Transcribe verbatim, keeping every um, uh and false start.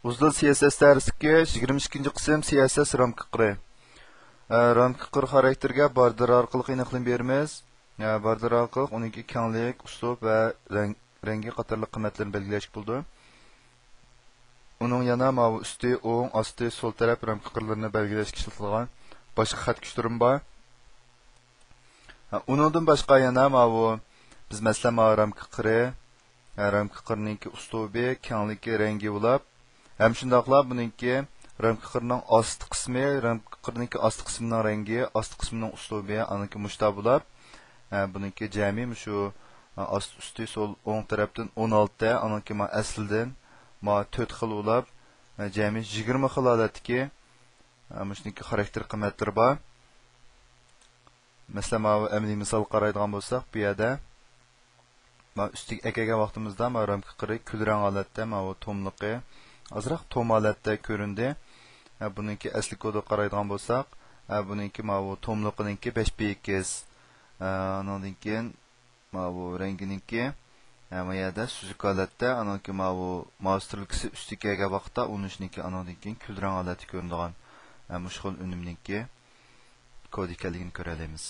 ئۇزۇل سى ئېس ئېس دەرسلىكى، يىگىرمە ئىككىنچى قىسىم، سى ئېس ئېس رامكا قىرى. ئە، رامكا قىرى خاراكتېرىگە باردېر ئارقىلىق ئېنىقلىما بېرىمىز. ئە، باردېر ئارقىلىق ئۇنىڭكى كەڭلىك، ئۇسلۇب ۋە رەڭ، رەڭگى قاتارلىق قىممەتلىرىنى بەلگىلەشكە بولىدۇ. ئۇنىڭ يەنە ماۋۇ ئۈستى ئوڭ، ئاستى سول تەرەپ رامكا قىرلىرىنى بەلگىلەشكە ئىشلىتىلغان باشقا خەت كۈچلىرىمۇ بار. ھە، ئۇنىڭدىن باشقا يەنە ماۋۇ، بىز مەسىلەن، ماۋۇ رامكا قىرى، ھە، رامكا قىرىنىڭكى ئۇسلۇبى، كەڭلىكى، رەڭگى بولۇپ، ھەم شۇنداقلا بۇنىڭكى رامكا قىرىنىڭ ئاستى قىسمى، رامكا قىرىنىڭكى ئاستى قىسمىنىڭ رەڭگى، ئاستى قىسمىنىڭ ئۇسلۇبى، ئانىڭكى مۇشتا بولۇپ، ھە، بۇنىڭكى جەمئىي مۇشۇ، ھە، ئاستى ئۈستى سول ئوڭ تەرەپتىن ئون ئالتە، ئانىڭكى ما ئەسلىدىن ما تۆت خىل بولۇپ، ھە، جەمئىي يىگىرمە خىل ھالەتتىكى، ھە، مۇشۇنىڭكى خاراكتېر قىممەتلىرى بار. مەسىلەن، ماۋۇ ئەمەلىي مىسالغا قارايدىغان بولساق، بۇ يەردە ماۋۇ ئۈستىگە ئەكەلگەن ۋاقتىمىزدا ماۋۇ رامكا قىرى كۈل رەڭ ھالەتتە، ماۋۇ توملۇقى ئازراق توم ھالەتتە كۆرۈندى. ھە، بۇنىڭكى ئەسلى كودىغا قارايدىغان بولساق، ھە، بۇنىڭكى ماۋۇ توملۇقىنىڭكى بەش بى ئېكس، ھە، ئانىڭدىن كېيىن ماۋۇ رەڭگىنىڭكى، ھە، ما يەردە سۈزۈك ھالەتتە، ئانىڭكى ماۋۇ ماۋۇ سترېلكىسى ئۈستىگە كەلگەن ۋاقىتتا ئۇنىڭكى ئانىڭدىن كېيىن كۈل رەڭ ھالەتتە كۆرۈنىدىغان، ھە، مۇشۇ خىل ئۈنۈمنىڭكى كودى ئىكەنلىكىنى كۆرەلەيمىز.